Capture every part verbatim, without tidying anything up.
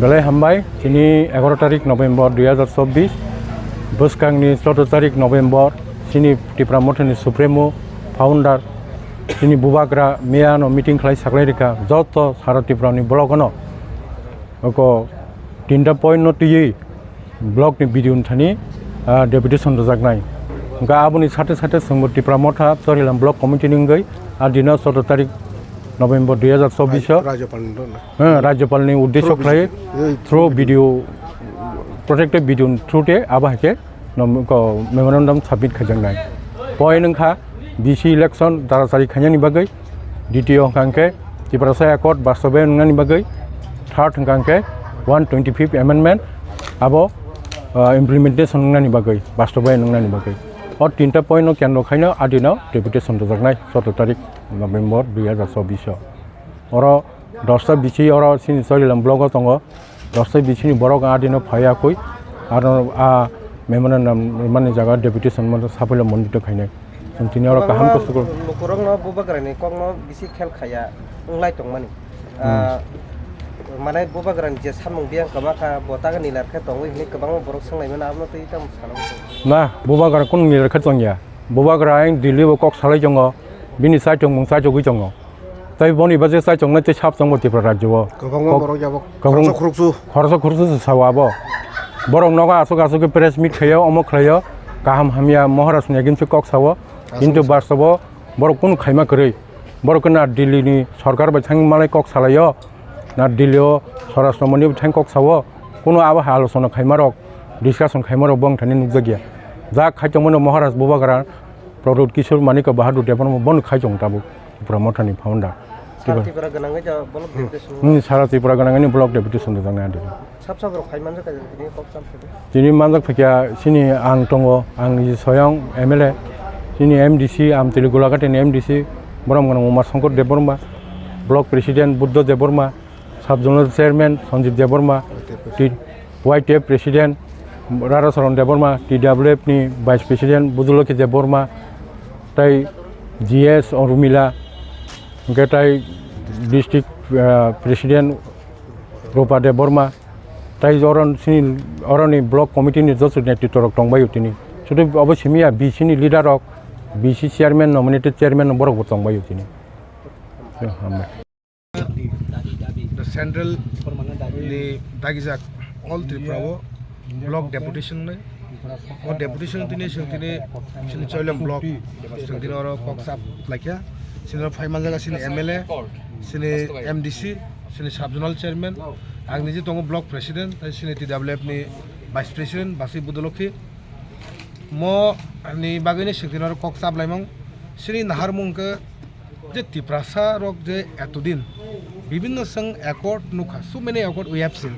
Belai hambai, chini egaro tarik November dui hazar chobbish, bwskangni choudo tarik November, chini Tipra Mothani Supremo, Founder, chini Bubagra, miyano meeting khlai saklai rikha, joto sara Tripurani block ano, oko tinta point no twiwi block ni B D O ni thani, ah, deputation rwjaknai. Hwnkha aboni sate sate chwngbo Tipra Motha Chorilam Block Committee ni wngwi, ah, dino choudo tarik November dui hazar chobbish o, Rajyapal ni, eh, Rajyapal ni uddesyo khlai, through B D O, protected B D O ni through te abo hai khe nom-, ko memorandum submit khaijaknai. Point wngkha B C election darachari khainani bagwi, ditiyo hwnkha hwnkhe Tiprasa Accord bastobayan wngnani bagwi, third hwnkha hwnkhe one twenty-fifth amendment abo, ah, implementation wngnani bagwi, bastobayan wngnani bagwi. O tinta point no kendro khaino adino deputation rwjaknai choudo tarik November dui hazar chobbish o. Oro dosta B C oro chini Chorilam block o tongo. Dosta B C ni borok adino phaiya koi, aro a memorandum mani jaga deputation mano saphila monito khainai. Chwng tini oro kaham kwbangma kosto kor- lukurokno Bubagrani kokno bisi khel khaya wnglai tongmani. Hmm. Ah, mane Bubagrani je samung biyang kwma kha, bo taga nilar khe tongwi hwnwi kwbangma borok swnglaimano, abono tei tamo sana muchung. Na, Bubagra kunu nilar khe tongya. Bubagra ayang Delhi o kok salai tongo, bini chaichung mung chaichugwi tongo. Tei boni baje chaichungnai tei sap chwngbo Tripura rajyo o. Kwbangma kok-, borok yabo kwbang-, khoroksa khoroksa. Khoroksa khoroksa se sao abo. Borok nogo aswk aswk khe press meet khaio, omo khlaio, kaham hamya Maharaj ni against o kok sao. Aswk. Kintu bastobo borok kunu khaima kwrwi. Borok khe na Delhi ni sorkar bai thangwi malai kok salaio, na Delhi o Swarashtra Montri bai thang kok sao. Kunu abo hai alochona khaima rok, discussion khaima rok bo wng thani nukjakya. Jak khai tongmano Maharaj Bubagra, Pradyut Kishore Manikya Bahadur Debbarma bono khai tongo tabuk Tipra Mothani founder. Sara Tipra gwnangwi ja block deputation. Hmm, sara Tipra gwnangwi block deputation rwjaknai adi. Sab sab rok khai manjak kha tini kok sam sadi. Tini manjak phaikha chini ang tongo, ang niji soyang M L A, chini M D C, Amtwli Golaghati ni M D C, borom gwnang Umar Shankar Debbarma, block president Buddha Debbarma, Sub-zonal chairman Sanjeev Debbarma, T-, Y T F president Radhacharan Debbarma, T W F ni vice president Budulokhi Debbarma, tai G S Urmila, hwnkhe tai district, ah, president Rupa Debbarma, tai oro chini, oroni block committee ni joto netritwo rok tongbaio tini. Sudu obo simi ya B C ni leader rok, B C chairman, nominated chairman borok bo tongbaio tini. Hambai. The central ni dagijak All Tripura o block deputation ni, o deputation tini chwng tini chini Choilam block chwng tini oro kok sap laikha, chini oro phai manjaga chini M L A, chini M D C, chini sub zonal chairman, ang niji tongo block president, tai chini T W F ni vice president Basi Budolokhi. Mo ni bagwi ni chwng tini oro kok sap laimang, chini naharmung khe je Tiprasa rok je etodin bibhinno chwng accord nukha, so many accord we have seen,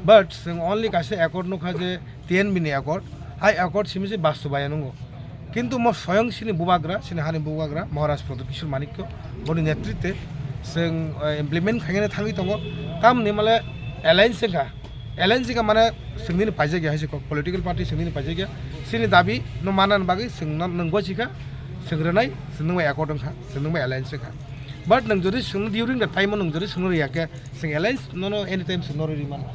but chwng only kaisa accord nukha je T N B ni accord, hai accord simi se bastobayan wngo. Kintu mo soyang sini bubagra, sini hani bubagra Maharaj Pradyut Kishore Manikya boni netritwe chwng, eh, implement khainani thangwi tongo. Tamni male alliance wngkha. Alliance wngkha mane chwng nini paijak ya hai se kok, political party chwng nini paijak ya. Chini dabi no manna bagwi chwng no, nwng bo chikha, chwng rwnai, chwng nwng bai accord wngkha, chwng nwng bai alliance wngkha. But nwng jodi chwng during the time o nwng jodi chwng rwya khe, chwng alliance no, no, anytime chwng no rwi mano.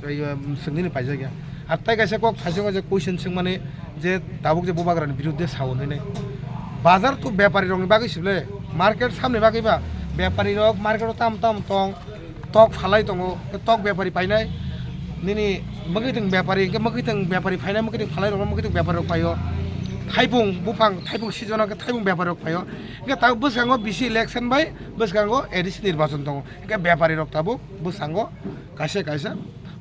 Chwng nini paijak ya. Ar tai kaisa kok thaichongo je question swngmani je tabuk je bubagrani birudde sao hinwi. Bazar to bepari rokni bagwi sible, market samni bagwi ba bepari rok market o tam tam tong, tok phalai tongo, tok bepari painai, nini mwkhwtwng bepari, hwnkhe mwkhwtwng bepari phainai, mwkhwtwng phalai rokno mwkhwtwng bepari rok paio, thaipung buphang, thaipung season o khe thaipung bepari rok paio, hwnkhe tabuk bwskango bisi election bai bwskango A D C nirbachon tongo, hwnkhe bepari rok tabuk bwskango kaisa kaisa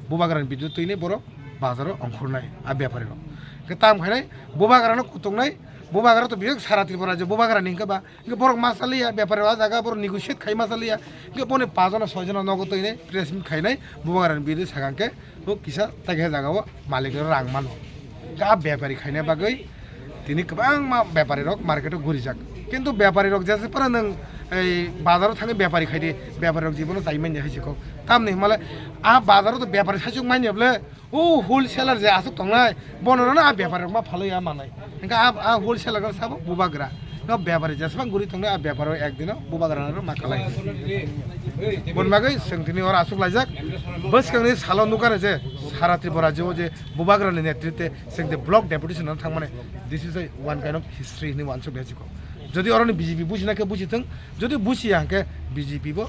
bubagrani bidu twini borok bazaro ongkhornai a bepari rok, hwnkhe tam khainai bubagrano kutungnai, bubagra to biyok sara Tripura rajyo bubagrani hwnkhe ba. Hwnkhe borok ma saliya, bepari o jaga borok negotiate khai ma saliya. Hwnkhe boni pajona soijona nogo twi nai press meet khainai, bubagrani biri sakha hwnkhe bo kisa tai khe jaga o malik rok rang mano. Hwnkhe a bepari khaina bagwi tini kwbangma bepari rok market o gurijak. Kintu bepari rok jesa phano nwng ei bazar o thangwi bepari khaidi, bepari rok jibono chai manya hai se kok. Tamni hwnmale a bazar o to bepari saichung manya bwle. O wholesaler je aswk tongnai, bono rwna a bepari rok ma phalwi a manai. Hwnkhe a, a wholesaler rok sabo bubagra. No bepari jesbang guri tongnai, a beparo ekdino bubagrano ma khalai. Bon bagwi chwng tini oro aswk laijak. Bwskangni salo nukha je sara Tripura rajyo je bubagrani netritwe chwng de block deputation no thangmani, this is a one kind of history hinwi wansuk ya chikon. Jodi oroni B J P busi na khe busi thung, jodi busi ya hwnkhe B J P bo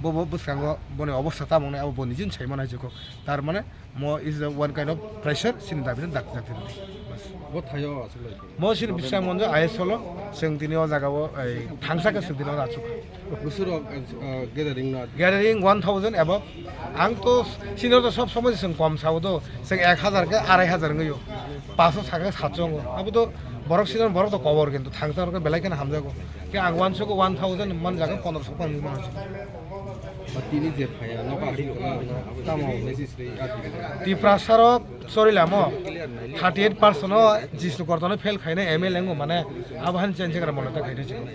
bo bo bwskango boni obostha tamo wngnai abo bo nijin sai manai chikon. Tar mane mo is a one kind of pressure sini dabi dak dak. Bas. Bo thayo aswk lai. Mo sini bisang monjo I S olo chwng tini o jaga o ei thangsa khe chwng tini o achuk. Busur rok, eh, gathering no. Gathering one thousand above. Ang to sini to sob somoi chwng kom sao to, chwng ek hazar khe arai hazar wngwi o. Paso sakhe satso wngo. Abo to borok sini borok to kobor kintu thangsa rok belai kheno hamjago. Khe ang wansuk one thousand man jaga pondroso phan man. Tini je phaya no ka tamo. Tiprasa rok sorilamo thirty eight percent o Jisnu Kortano fail khaina M L A wngmo mane abo han change kara monata khaina chikon.